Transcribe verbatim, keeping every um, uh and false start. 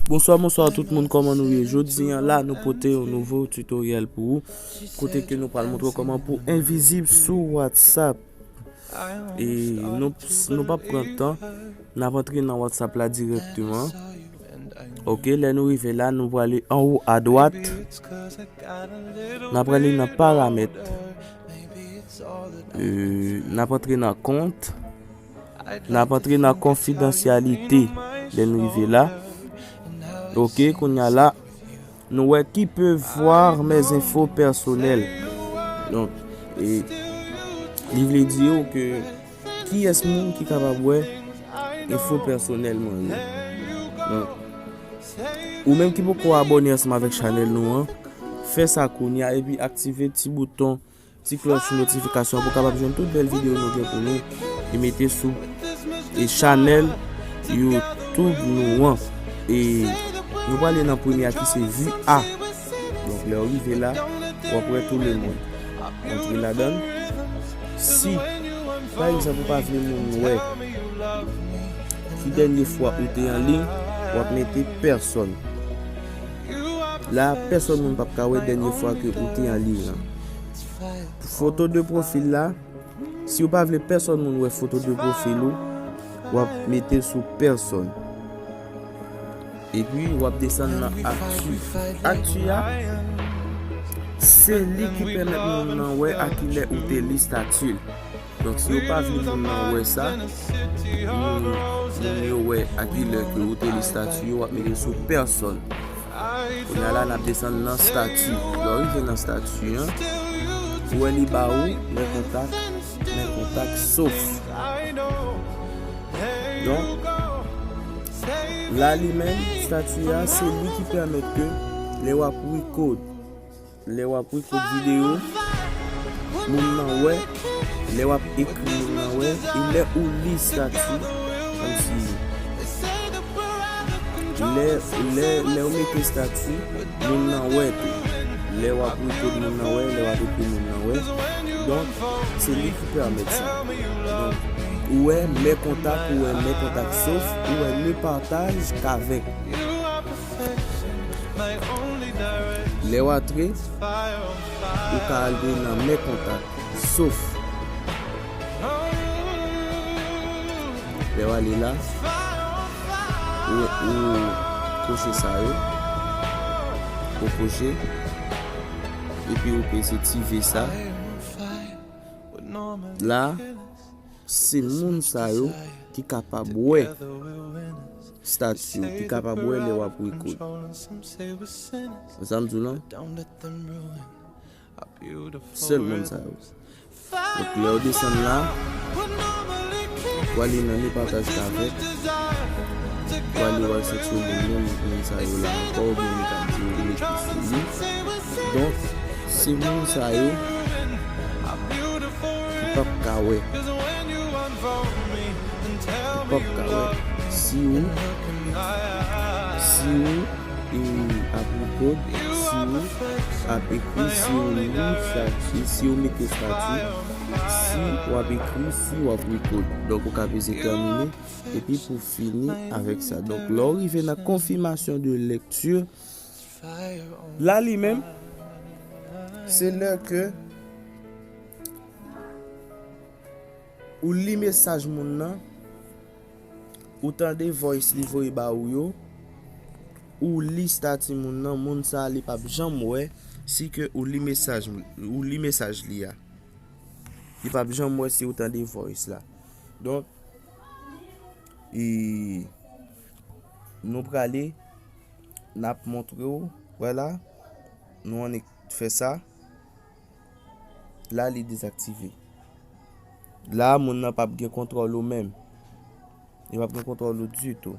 Bonswa, bonswa tout moun, kòman nou ye? Jodi a la, nou pote yon nouvo tutoriel pou ou, kote ke nou pral montre w kòman pou envizib sou WhatsApp. E nou, nou p ap pran tan, n ap antre nan WhatsApp la dirèkteman. Ok, lè nou rive la, nou prale anwo adwat, n ap prale nan paramèt. E, n ap antre nan kont. N ap antre nan konfidansyalite lè n rive la. Ok, kounye a la, nou wè qui peut voir mes infos personnelles. Donk, e, li vle di w ke kiyès moun ki kapab wè enfo pèsonèl mwen yo. Donk, ou menm ki poko abòne ansanm avèk chanèl nou an, fè sa kounye a epi aktive ti bouton ti klòch notifikasyon pou w kapab jwenn tout bèl videyo nou gen pou nou e mete sou e chanèl YouTube nou an. E nou prale nan premye a ki se vi a. Donk, lè w rive la, w ap wè tout le monde. Antre ladan l. Si, pa egzanp, ou pa vle moun wè ki dènye fwa ou te an liy, w ap mete pèsòn. La, pèsòn moun p ap ka wè dènye fwa ke ou te an liy lan. Foto de pwofil la, si w pa vle pèsòn moun wè foto de pwofil ou, w ap mete sou pèsòn. Epi, w ap desann nan akti. Akti a, se li ki pèmèt moun nan wè a kilè ou te li stati l. Donk, si w pa vle moun nan wè sa, moun, moun yo wè a kilè ke ou te li stati yo, w ap mete sou pèsòn. Kounye a la, n ap desann nan stati. Lè w rive nan stati an, ou wè li ba ou, mes contacts, mes contacts sauf. Donk, la li menm, stati a, se li ki pèmèt ke lè w ap record, lè w ap record videyo, moun nan wè, lè w ap ekri moun nan wè, e lè ou li stati, kòmsi lè, lè, lè w mete stati, moun nan wè tou. Lè w ap record moun nan wè, lè w ap ekri moun nan wè. Donk, se li ki pèmèt sa. Donk, ou wè mes contacts, ou wè mes contacts sauf, ou wè ne partage qu'avec. Lè w antre, ou ka ale nan mes contacts sauf. Lè w ale la, ou, ou koche sa yo. Ou koche. Epi ou peze ti V sa. La, se moun sa yo ki kapab wè stati w, ki kapab wè lè w ap record. Sa m di w lan? Sèl moun sa yo. Donk, lè w desann la, ou ale nan ne partage qu'avec, ou ale w al chèche moun, moun, moun sa yo la ankò, oubyen li ka di w li ekri sou li. Donk, se moun sa yo ki p ap ka wè. Ou p ap ka wè. Si ou, si ou, e, ap record, si ou ap ekri, si ou li stati, si ou mete stati, si w ap ekri, si w ap record. Donk, ou ka peze termine, epi pou fini avèk sa. Donk, lè w rive nan confirmation de lecture, la li menm, se lè ke ou li mesaj moun nan, ou tande voice li voye ba ou yo, ou li stati moun nan, moun sa a li p ap janm wè si ke ou li mesaj, ou li mesaj li a. Li p ap janm wè si ou tande voice la. Donk, e, nou prale, n ap montre w, wè la, nou annik fè sa. La, li dezaktive. La, moun nan p ap gen kontwòl ou menm. Li p ap gen kontwòl ou ditou.